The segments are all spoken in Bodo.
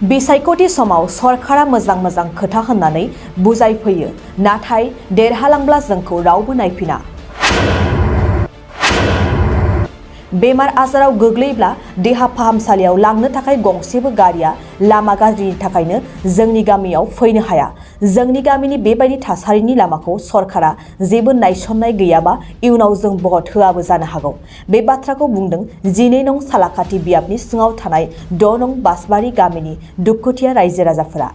बिसायख'थि समाव सरकारा मोजां खोथा होननानै बुजायफैयो नाथाय देरहालांब्ला जोंखौ रावबो नायफिना। बेमार आजाराव गोग्लैब्ला देहा फाहामसालियाव लांनो थाखाय गंसेबो गारिया लामा गाज्रिनि थाखायनो जोंनि गामियाव फैनो हाया। जोंनि गामिनि बेबायदि थासारिनि लामाखौ सरकारा जेबो नायसननाय गैयाबा इयुनाव जों भट होआबो जानो हागौ। बे बाथ्राखौ बुंदों 12 नं सालाकाथि बियाबनि सिङाव थानाय 6 नं बासबारि गामिनि दुखुथिया रायजो राजाफोरा।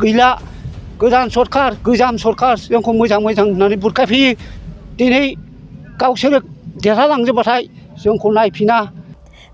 गैला गोदान सरकार गोजाम सरकार जोंखौ मोजां होननानै बुरखायफैयो। दिनै गावसोरो देरहालांजोबबाथाय जोंखौ नायफिना।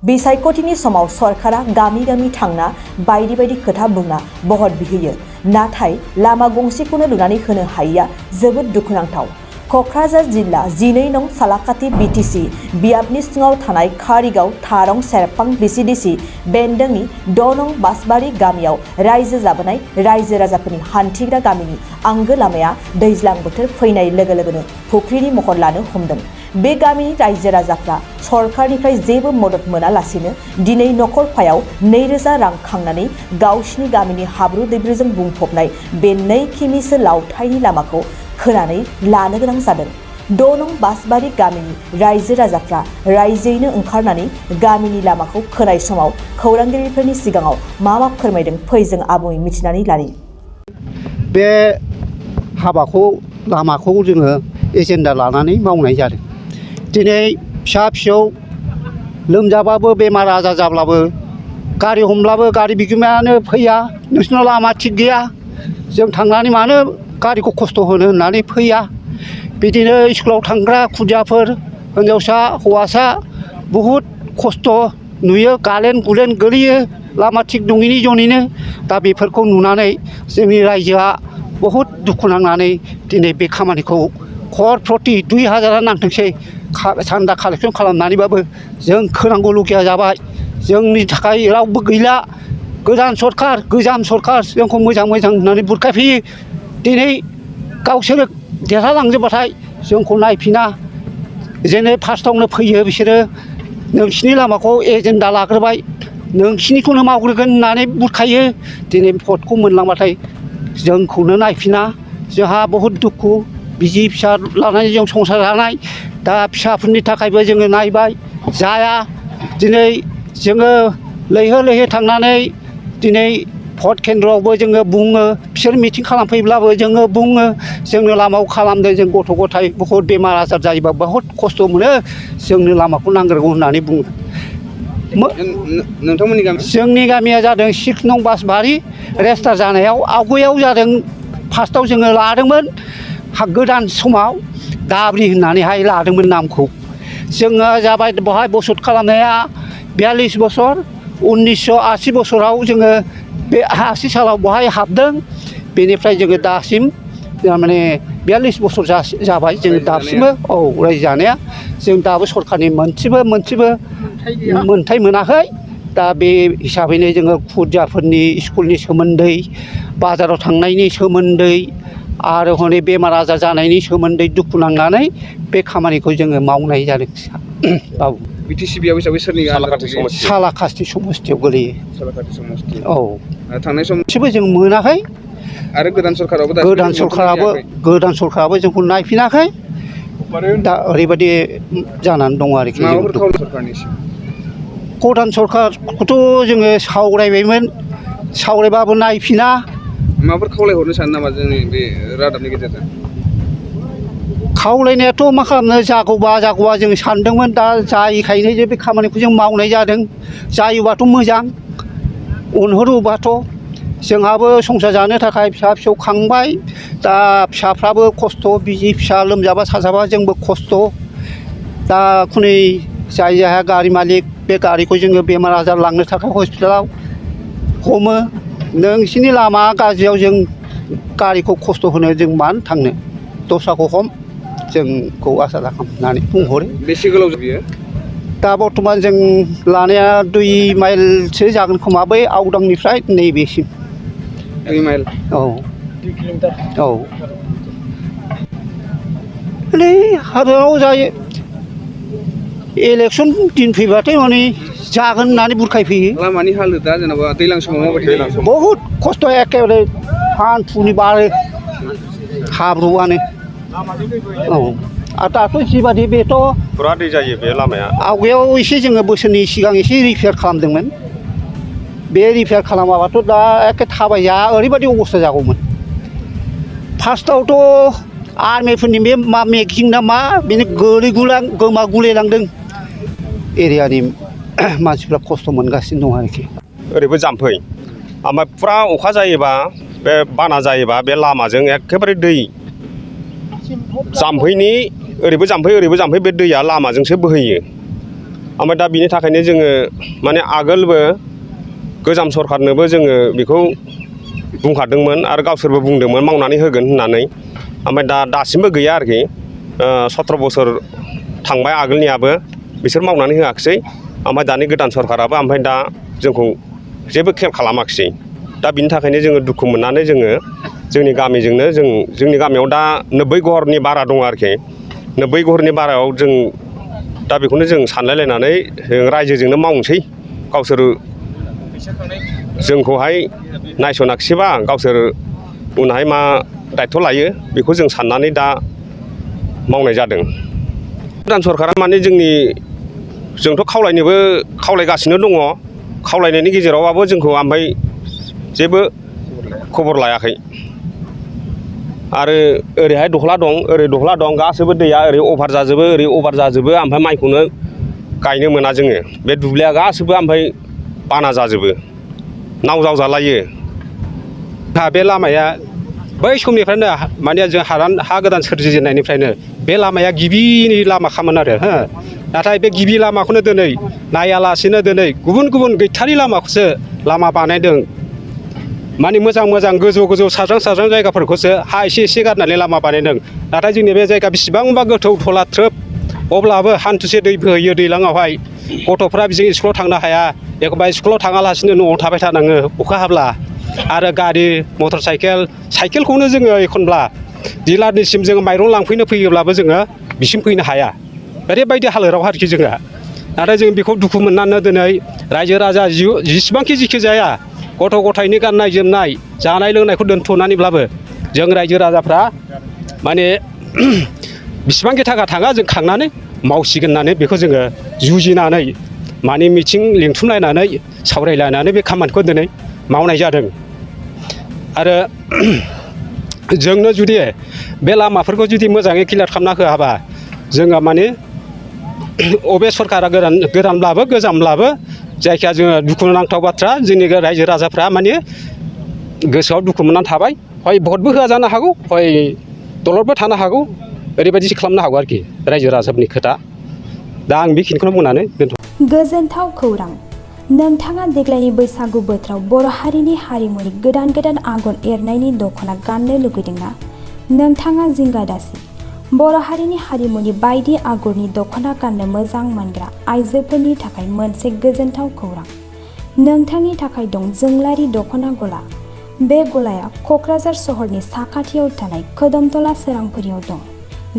बिसायख'थिनि समाव सरकारा गामि थांना बायदि खोथा बुंना भट बिहोयो नाथाय लामा गंसेखौनो लुनानै होनो हायैया जोबोद दुखुनांथाव। क'क्राझार जिल्ला 12 नं सालाकाथि बिटिसि बियाबनि सिङाव थानाय कारिगाव थारं सेरफां बिसिडिसि बेन्दोंनि 6 नं बासबारि गामियाव रायजो जाबोनाय रायजो राजाफोरनि हान्थिग्रा गामिनि आंगो लामाया दैज्लां बोथोर फैनाय लोगो लोगोनो फुख्रिनि महर लानो हमदों। बे गामिनि रायजो राजाफ्रा सरकारनिफ्राय जेबो मदद मोनालासेनो दिनै नखरफायाव 2000 रां खांनानै गावसिनि गामिनि हाब्रु दैब्रुजों बुंफबनाय बे 2 किमिसो लावथाइनि लामाखौ खोनानै लानो गोनां जादों। 6 नं बासबारि गामिनि रायजो राजाफ्रा रायजोयैनो ओंखारनानै गामिनि लामाखौ खोनाय समाव खौरांगिरिफोरनि सिगाङाव मा फोरमायदों फै जों आबुङै मिथिनानै लानि। बे हाबाखौ लामाखौ जोङो एजेन्डा लानानै मावनाय जादों। दिनै फिसा फिसौ लोमजाबाबो बेमार आजार जाब्लाबो गारि हमब्लाबो गारि बिगोमायानो फैया नोंसिनाव लामा थिग गैया जों थांनानै मानो गारिखौ खस्थ' होनो होननानै फैया। बिदिनो स्कुलाव थांग्रा खुदियाफोर हिनजावसा हौवासा बहुद खस्थ' नुयो गालेन गुलेन गोलैयो लामा थिग नङिनि जुनैनो। दा बेफोरखौ नुनानै जोंनि रायजोआ बहुद दुखु नांनानै दिनै बे खामानिखौ खर प्रति 2000 नांथोंसै सान्दा कालेक्सन खालामनानैबाबो जों खोनांगौलगिया जाबाय। जोंनि थाखाय रावबो गैला। गोदान सरकार गोजाम सरकार जोंखौ मोजां होननानै बुरखायफैयो। दिनै गावसोरो देरहालांजोबबाथाय जोंखौ नायफिना। जेने फार्स्टआवनो फैयो बिसोरो नोंसिनि लामाखौ एजेन्डा लाग्रोबाय नोंसिनिखौनो मावग्रोगोन होननानै बुरखायो। दिनै भटखौ मोनलांबाथाय जोंखौनो नायफिना। जोंहा बहुद दुखु बिसि फिसा लानानै जों संसार जानाय। दा फिसाफोरनि थाखायबो जोङो नायबाय जाया। दिनै जोङो लैहोर थांनानै दिनै भट केन्द्रआवबो जोङो बुङो बिसोर मिटिं खालामफैब्लाबो जोङो बुङो जोंनो लामाखौ खालामदो। जों गथ' गथाय बहुद बेमार आजार जायोबा बहुद खस्थ' मोनो जोंनो लामाखौ नांग्रोगौ होननानै बुङो। नोंथांमोननि गामि? जोंनि गामिया जादों 6 नं बासबारि। रेजिस्टार जानायाव आवगायाव जादों फार्स्टआव जोङो लादोंमोन गोदान समाव दाब्रि होननानैहाय लादोंमोन नामखौ। जोङो जाबाय बहाय बसत खालामनाया 42 बोसोर 1980 बोसोराव जोङो बे 80 सालाव बहाय हाबदों। बेनिफ्राय जोङो दासिम माने 42 बोसोर जाबाय जोङो दासिमबो रायजो जानाया। जों दाबो सरकारनि मोनसेबो मोनथाय मोनाखै। दा बे हिसाबैनो जोङो खुदियाफोरनि स्कुलनि सोमोन्दै बाजाराव थांनायनि सोमोन्दै आरो हनै बेमार आजार जानायनि सोमोन्दै दुखु नांनानै बे खामानिखौ जोङो मावनाय जादों। बाबु बिटिसि बियाव हिसाबै सोरनि? सालाकाथि समस्थियाव गोलैयो। सालाकाथि समस्ति। औ थांनाय सम एसेबो जों मोनाखै। आरो गोदान सरकाराबो गोदान सरकाराबो जोंखौ नायफिनाखै। दा ओरैबायदि जानानै दङ आरोखि। गोदान सरकारखौथ' जोङो सावरायबायमोन सावरायबाबो नायफिना। माबाफोर खावलायहरनो सानो नामा जोंनि बे रादाबनि गेजेरजों? खावलायनायाथ' मा खालामनो जागौबा जों सानदोंमोन। दा जायैखायनो जे बे खामानिखौ जों मावनाय जादों। जायोबाथ' मोजां अनहरोबाथ' जोंहाबो संसार जानो थाखाय फिसा फिसौ खांबाय। दा फिसाफ्राबो खस्थ' बिसि फिसा लोमजाबा साजाबा जोंबो खस्थ'। दा खुनै जायहा गारि मालिक बे गारिखौ जोङो बेमार आजार लांनो थाखाय हस्पिटालाव हमो। नोंसिनि लामा गाज्रियाव जों गारिखौ खस्थ' होनो जों मानो थांनो दस्राखौ हम जोंखौ आसा दाखालाम होननानै बुंहरो। बेसे गोलाव बियो? दा बर्थमान जों लानाया 2 माइलसो जागोन खोमा बै आवदांनिफ्राय नैबेसिम। 2 माइल? औ 2 किल'मिटार। औ हादराव जायो इलेक्सन दिन फैबाथाय हनै जागोन होननानै बुरखायफैयो लामानि हालोदा जेनेबा दैज्लां समाव माबायदि बहुद खस्थ' एखेबारे हान्थुनि बारो हाब्रुआनो औ आरो दाथ' जिबादि बेथ' फुरा दै जायो बे लामाया आवगायाव एसे जोङो बोसोरनि सिगां एसे रिपेयार खालामदोंमोन बे रिपेयार खालामाबाथ' दा एखे थाबायजा ओरैबायदि अबस्था जागौमोन फार्स्टआवथ' आर्मिफोरनि बे मा मेगजिं ना मा बेनो गोमा गुलायलांदों एरियानि मानसिफ्रा खस्थ' मोनगासिनो दं आरोखि ओरैबो जाम्फै ओमफ्राय फुरा अखा जायोबा बे बाना जायोबा बे लामाजों एखेबारे दै जाम्फैनि ओरैबो जाम्फै बे दैया लामाजोंसो बोहैयो ओमफ्राय दा बिनि थाखायनो जोङो माने आगोलबो गोजाम सरखारनोबो जोङो बेखौ बुंखादोंमोन आरो गावसोरबो बुंदोंमोन मावनानै होगोन होननानै ओमफ्राय दासिमबो गैया आरोखि 17 बोसोर थांबाय आगोलनियाबो बिसोर मावनानै होआखिसै ओमफ्राय दानि गोदान सरखाराबो ओमफ्राय दा जोंखौ जेबो खेल खालामाखिसै दा बिनि थाखायनो जोङो दुखु मोननानै जोङो जोंनि गामिजोंनो जोंनि गामियाव दा 90 घरनि बारा दङ आरोखि 90 घरनि बारायाव जों दा बेखौनो जों सानलायलायनानै जों रायजोजोंनो मावनोसै गावसोर जोंखौहाय नायस'नाखिसैबा गावसोर उनावहाय मा दायथ' लायो बेखौ जों साननानै दा मावनाय जादों गोदान सरखारा माने जोंथ' खावलायगासिनो दङ खावलायनायनि गेजेरावबाबो जोंखौ ओमफ्राय जेबो खबर लायाखै आरो ओरैहाय दहला दं गासैबो दैया ओरै अभार जाजोबो ओमफ्राय माइखौनो गायनो मोना जोङो बे दुब्लिया गासैबो ओमफ्राय बाना जाजोबो नाव जावजालायो दा बे लामाया बै समनिफ्रायनो माने जों हा गोदान सोरजिजेननायनिफ्रायनो बे लामाया गिबिनि लामाखामोन आरो हो नाथाय बे गिबि लामाखौनो दिनै नायालासिनो दिनै गुबुन गैथारि लामाखौसो लामा बानायदों माने मोजां गोजौ साज्रां जायगाफोरखौसो हा एसे गारनानै लामा बानायदों नाथाय जोंनि बे जायगा बेसेबांबा गोथौ थला थ्रोब अब्लाबो हान्थुसे दै बोहैयो दैज्लाङावहाय गथ'फ्रा बिजों स्कुलाव थांनो हाया एखनबा स्कुलाव थाङालासिनो न'आव थाबाय थानाङो अखा हाब्ला आरो गारि मटर साइकेलखौनो जोङो एखनब्ला डिलारनिसिम जोङो माइरं लांफैनो फैयोब्लाबो जोङो बिसिम फैनो हाया ओरैबायदि हालोदाव आरोखि जोङो नाथाय जों बेखौ दुखु मोननानै दिनै रायजो राजा जेखि जाया गथ' गथायनि गाननाय जोमनाय जानाय लोंनायखौ दोनथ'नानैब्लाबो जों रायजो राजाफ्रा माने बिसिबांखि थाखा थाङा जों खांनानै मावसिगोन होननानै बेखौ जोङो जुजिनानै माने मिथिं लिंथुमलायनानै सावरायलायनानै बे खामानिखौ दिनै मावनाय जादों आरो जोंनो जुदि बे लामाफोरखौ जुदि मोजाङै क्लियार खालामना होआबा जोङो माने अबे सरकारा गोदानब्लाबो गोजामब्लाबो जायखिया जोङो दुखुनांथाव बाथ्रा जोंनि रायजो राजाफ्रा माने गोसोआव दुखु मोननानै थाबाय हय भटबो होआ जानो हागौ हय दलरबो थानो हागौ ओरैबायदिसो खालामनो हागौ आरोखि रायजो राजाफोरनि खोथा दा आं बेखिनिखौनो बुंनानै दोनथ'। गोजोनथाव खौरां नोंथाङा देग्लायनि बैसागु बोथोराव बर' हारिनि हारिमुनि गोदान आगर एरनायनि दख'ना गाननो लुगैदोंना नोंथाङा जिंगा दासि बर' हारिनि हारिमुनि बायदि आगरनि दख'ना गाननो मोजां मोनग्रा आइजोफोरनि थाखाय मोनसे गोजोनथाव खौरां नोंथांनि थाखाय दं जोंलारि दख'ना गला बे गलाया क'क्राझार सहरनि साखाथियाव थानाय खोदोमतला सोरांफुरियाव दं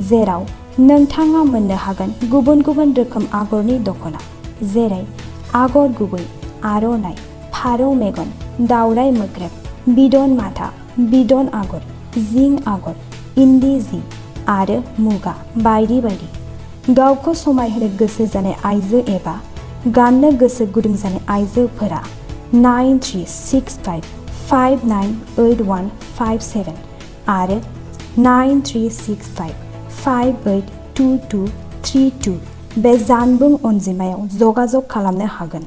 जेराव नोंथाङा मोननो हागोन गुबुन रोखोम आगरनि दख'ना जेरै आगर गुबै आर'नाइ फारौ मेगन दावराइ मोख्रेब बिदन माथा बिदन आगर जिं आगर इन्दि जि आरो मुगा बायदि गावखौ समायहोनो गोसो जानाय आइजो एबा गाननो गोसो गुदुं जानाय आइजोफोरा 9365598157 आरो 9365582232 बे जानबुं अनजिमायाव जगाजग खालामनो हागोन।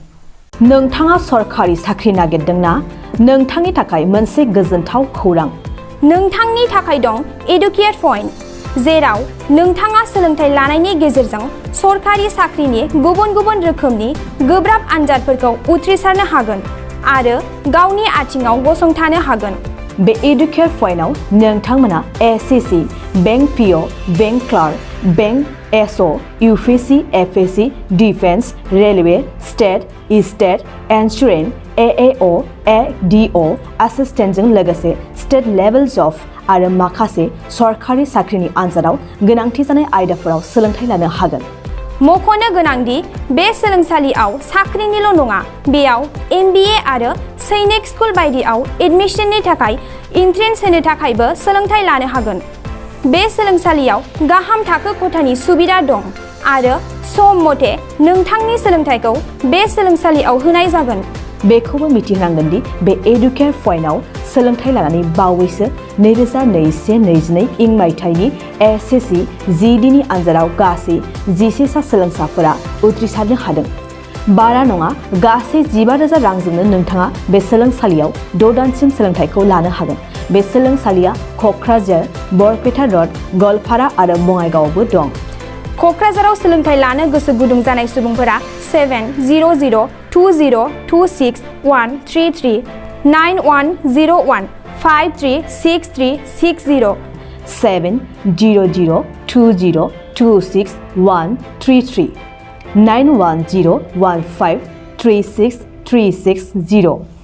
नोंथाङा सरखारि साख्रि नागिरदोंना नोंथांनि थाखाय मोनसे गोजोनथाव खौरां नोंथांनि थाखाय दं एडुकेट पइन्ट जेराव नोंथाङा सोलोंथाइ लानायनि गेजेरजों सरखारि साख्रिनि गुबुन रोखोमनि गोब्राब आनजादफोरखौ उथ्रिसारनो हागोन आरो गावनि आथिङाव गसंथानो हागोन। बे एडुकेट पइन्टआव नोंथांमोना SSC bank PO bank clerk bank SO UPSC FSC defence railway state insurance AAO ADO एसिस्टेन्टजों लोगोसे स्टेट लेभेल जब आरो माखासे सरखारि साख्रिनि आनजादाव गोनांथि जानाय आयदाफोराव सोलोंथाइ लानो हागोन। मख'नो गोनांदि बे सोलोंसालियाव साख्रिनिल' नङा, बेयाव MBA आरो सैनिक स्कुल बायदियाव एडमिशननि थाखाय एन्ट्रेन्स होनो थाखायबो सोलोंथाइ लानो हागोन। बे सोलोंसालियाव गाहाम थाखो खथानि सुबिदा दं आरो सम मथे नोंथांनि सोलोंथाइखौ बे सोलोंसालियाव होनाय जागोन। बेखौबो मिथिनांगोन दि बे एडुकेयार पइन्टआव सोलोंथाइ लानानै बावैसो 2021-22 इं मायथाइनि SSC GDनि आनजादाव गासै 11 सा सोलोंसाफोरा उथ्रिसारनो हादों। बारा नङा, गासै 15,000 रांजोंनो नोंथाङा बे सोलोंसालियाव 6 दानसिम सोलोंथाइखौ लानो हागोन। बे सोलोंसालिया क'क्राझार, बरपेटा र'ड, गवालपारा आरो बङाइगावआवबो दं। क'क्राझाराव सोलोंथाइ लानो गोसो गुदुं जानाय सुबुंफोरा 700-226-133 9101-536360 700-226-133 9101536360